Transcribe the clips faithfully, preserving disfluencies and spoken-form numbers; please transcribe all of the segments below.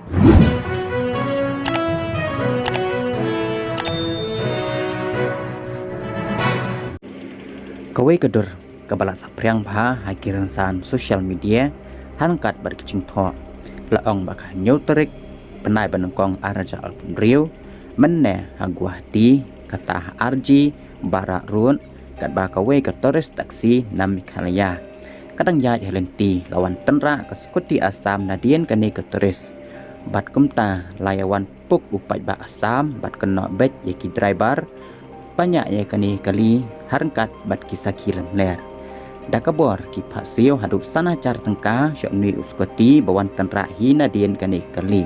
Kawei ka dur kaba la saphriang bha ha ki rynsan social media, ha ryngkat bad ki jingthoh, la ong ba ka hynñiew tarik bnai ba nyngkong ar hajar arphew hynriew, mynne ha Guwahati, kata ha R G Barak Road, katba kawei ka tourist taxi na Meghalaya ka dang ïaid ha lynti, la wan tynrah ka scooty Assam nadien kane ka tourist. Bad kumta la ïa wan puk u paidbah Assam bad kynnoh beit ïa ki driver ba ñiah ïa kane ka kali ha ryngkat bad ki sakhi lamler. Da ka bor ki phah siew haduh san hajar tyngka sha une u scooty ba wan tynrah hi nadien kane ka kali.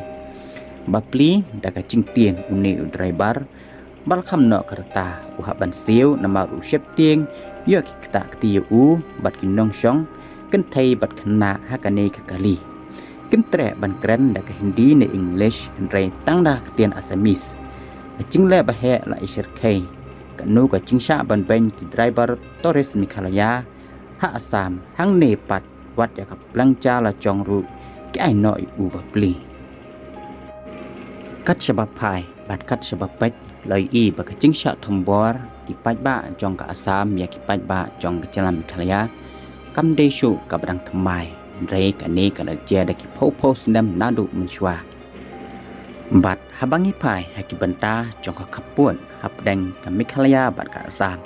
Bapli da ka jingtieng une u driver ba la kham noh ka rta u hap ban siew namar u sheptieng ïoh ki ktah kti ïa u bad ki nongshong kynthei bad khynnah ha kane ka kali. Kim treh ban kren da ka Hindi ne English, hynrei tang da ka ktien Assamese. Ka jingleh ba heh la ishyrkhei katno ka jingshah ban beiñ ki driver tourist Meghalaya ha Assam, hangne pat wat ïa ka pleng ja la jong ruh ki ai noh ïa u bapli. Kat shaba phai bad kat shaba peit, la ïohi ba ka jingshah thombor ki paidbah jong ka Assam ïa ki paidbah jong ka jylla Meghalaya kam dei shuh kaba dang thymmai, hynrei kane ka la jia da ki phew phew snem naduh mynshuwa. Bad haba ngi phai ha ki bynta jong ka khappud hapdeng ka Meghalaya bad ka Assam,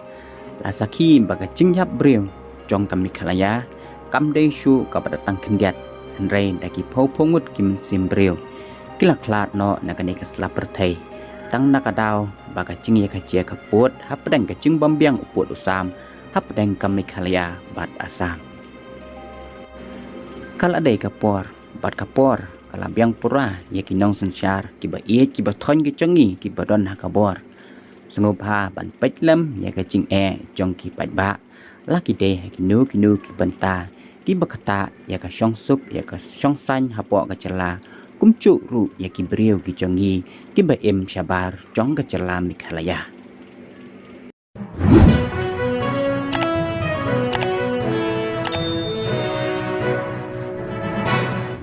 la sakhi ba ka jingïap briew jong ka Meghalaya kam dei shuh kaba da tang khyndiat, hynrei da ki phew phew ngut ki mynsiem briew ki la khlad noh na kane ka sla pyrthei, tang na ka daw ba ka jingïa ka jia ka pud hapdeng ka jingbym biang u pud u sam hapdeng ka Meghalaya bad Assam. Ka la dei ka por bad ka por ka la biang pura ïa ki nongsynshar kiba ïeit kiba thoiñ ki jong ngi kiba don ha ka bor. Sngewbha ban peit lem ïa ka jingeh jong ki paidbah, la ki dei ha kino kino ki bynta kiba ktah ïa ka shongsuk ïa ka shongsaiñ hapoh ka jylla, kumjuh ruh ïa ki briew ki jong ngi kiba im shabar jong ka jylla Meghalaya.